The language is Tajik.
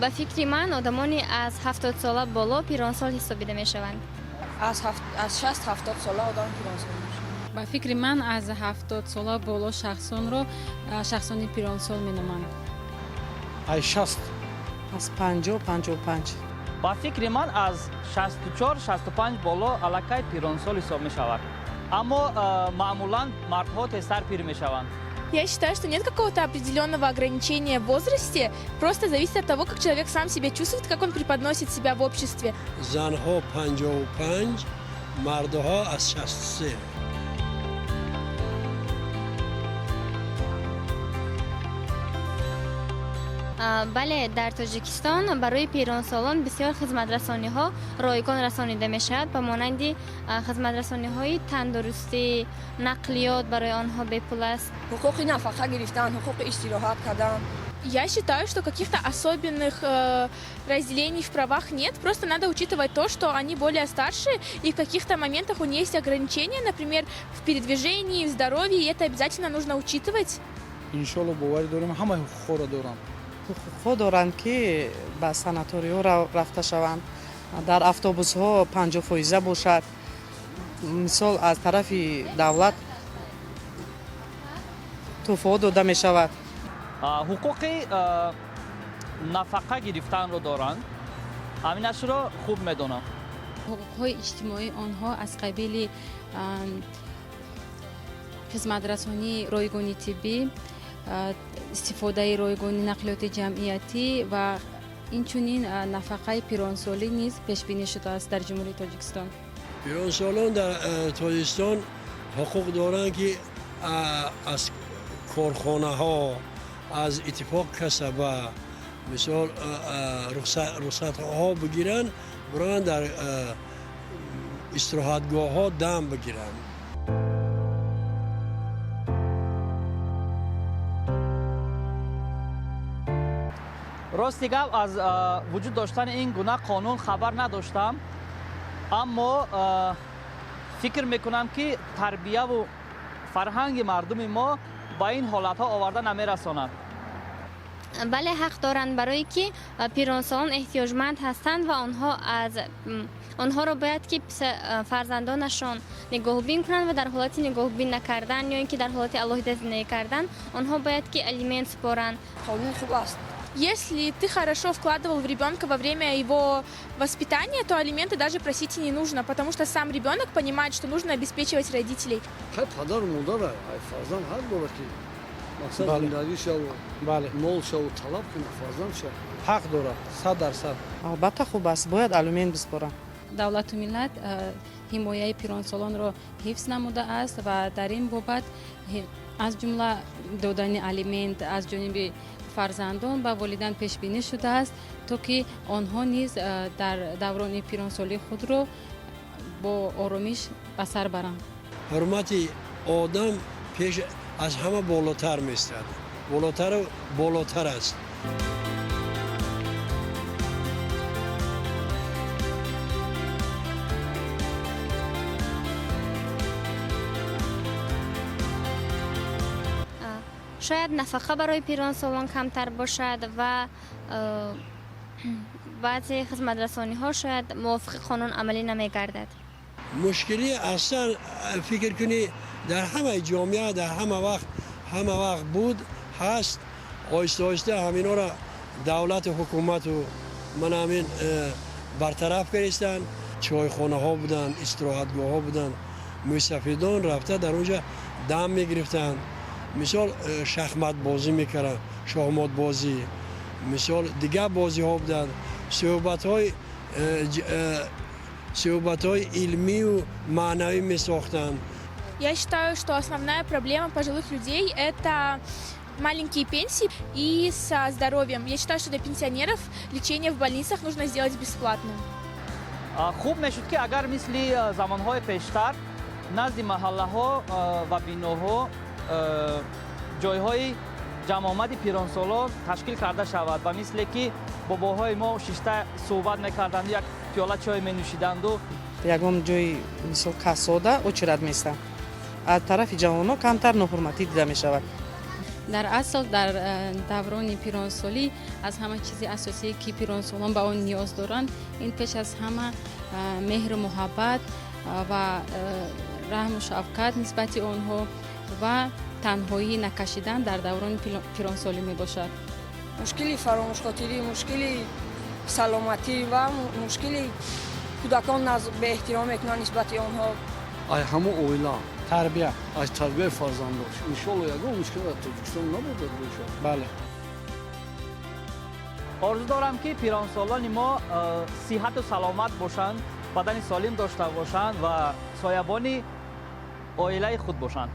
Ба фикри ман, одамони аз 70сола боло пиронсол ҳисобида мешаванд. Аз 60-70 сола одам пиронсол мешавад. Ба фикри ман, аз 70сола боло шахсонро шахсони пиронсол меноманд. Ай 60. Аз 50, 55. Ба фикри ман, аз 64, 65 боло аллакай пиронсол ҳисоб мешавад, аммо маъмулан мардҳо тезтар пир мешаванд. Я считаю, что нет какого-то определенного ограничения в возрасте, просто зависит от того, как человек сам себя чувствует, как он преподносит себя в обществе. Занҳо 55, мардҳо аз 63. Бале, дар Тоҷикистон барои пиронсолон бисёр хизматрасониҳо ройгон расонида мешавад, ба монанди хизматрасониҳои тандурустӣ, нақлиёт барои онҳо бепул аст. Ҳуқуқи нафақа гирифтан, ҳуқуқи истироҳат кардан. Я считаю, что каких-то особенных разделений в правах нет. Просто надо учитывать то, что они более старшие, и в каких-то моментах у них есть ограничения, например, в передвижении, в здоровье, и это обязательно нужно учитывать. Иншолло, боварӣ дорем, ҳамаи ҳуқуқҳоро доранд. Ҳуқуқҳо доранд, ки ба санаториҳо рафта шаванд, дар автобусҳо 50 фоиза бошад, мисол, аз тарафи давлат тӯҳфаҳо дода мешавад. Ҳуқуқи нафақа гирифтанро доранд, ҳаминашро хуб медонам. Ҳуқуқҳои иҷтимоии онҳо аз қабили хизматрасонии ройгони тиббӣ, истифодаи ройгони нақлиёти ҷамъиятӣ ва инчунин нафақаи пиронсолӣ низ пешбинӣ шудааст дар Ҷумҳурии Тоҷикистон. Пиронсолон дар Тоҷикистон ҳуқуқ доранд, ки аз корхонаҳо, аз иттифоқ касаба, мисол, рухсатҳо бигиранд, бираванд дар истироҳатгоҳҳо дам бигиранд. Рости гап, аз вуҷуд доштани ин гуна қонун хабар надоштам, аммо фикр мекунам, ки тарбияву фарҳанги мардуми мо ба ин ҳолатҳо оварда намерасонад. Бале, ҳақ доранд, барое ки пиронсолон эҳтиёҷманд ҳастанд ва онҳо аз онҳоро бояд ки фарзандонашон нигоҳубин кунанд ва дар ҳолати нигоҳубин накардан ё ин ки дар ҳолати алоҳида зиндагӣ кардан онҳо бояд ки алимент супоранд. Қонун хуб аст. Если ты хорошо вкладывал в ребенка во время его воспитания, то алименты даже просить и не нужно, потому что сам ребенок понимает, что нужно обеспечивать родителей. Хай, падару модара, ай, фарзанд ҳақ дорад, ки мақсад зиндагишаву молшаву талаб кунад фарзандша. Ҳақ дорад, 100%. Албатта, хуб аст, бояд алимент биспоранд. Давлату миллат ҳимояи пиронсолонро ҳифз намудааст ва дар ин бобат аз ҷумла додани алимент аз ҷониби фарзандон ба волидайн пешбинӣ шудааст, то ки онҳо низ дар даврони пиронсолии худро бо оромиш ба сар баранд. Ҳурмати одам пеш аз ҳама болотар меистад, болотару болотар аст. Шояд нафақа барои пиронсолон камтар бошад ва баъзе хизматрасониҳо шояд мувофиқи қонун амалӣ намегардад. Мушкилӣ аслан, фикр кунӣ, дар ҳамаи ҷомеа дар ҳама вақт, ҳама вақт буд, ҳаст. Оҳиста оҳиста ҳаминҳоро давлату ҳукумату ман ҳамин бартараф кардистанд. Чойхонаҳо буданд, истироҳатгоҳҳо буданд, мӯйсафедон рафта дар онҷа дам мегирифтанд, мисол, шахматбозӣ мекарданд, шоҳмотбозӣ, мисол, дигар бозиҳо буданд, суҳбатҳои илмию маънавӣ месохтанд. Я считаю, что основная проблема пожилых людей – это маленькие пенсии и со здоровьем. Я считаю, что для пенсионеров лечение в больницах нужно сделать бесплатным. Хуб мешуд, ки агар мисли замонҳои пештар назди маҳаллаҳо ва биноҳо ҷойҳои ҷамъомади пиронсолон ташкил карда шавад ва мисле ки бобоҳои мо шишта суҳбат мекарданду, як пиёла чой менӯшиданду. Ягон ҷои, мисол, кассода очередь местанд, аз тарафи ҷавонҳо камтар ноҳурматӣ дида мешавад. Дар асл, дар даврони пиронсолӣ аз ҳама чизи асосие, ки пиронсолон ба он ниёз доранд, ин пеш аз ҳама меҳру муҳаббат ва раҳму шафқат нисбати онҳо ва танҳоӣ накашидан дар даврони пиронсолӣ мебошад. Мушкили фаромӯшхотирӣ, мушкили саломатӣ ва мушкили кӯдакон беэҳтиром мекунанд нисбати онҳо. Ай ҳамон оила. Тарбия. Аз тарбияи фарзандош, иншоалло, ягон мушкил дар Тоҷикистон набошад бошад. Бале. Орзу дорам, ки пиронсолони мо сиҳату саломат бошанд, бадани солим дошта бошанд ва соябони оилаи худ бошанд.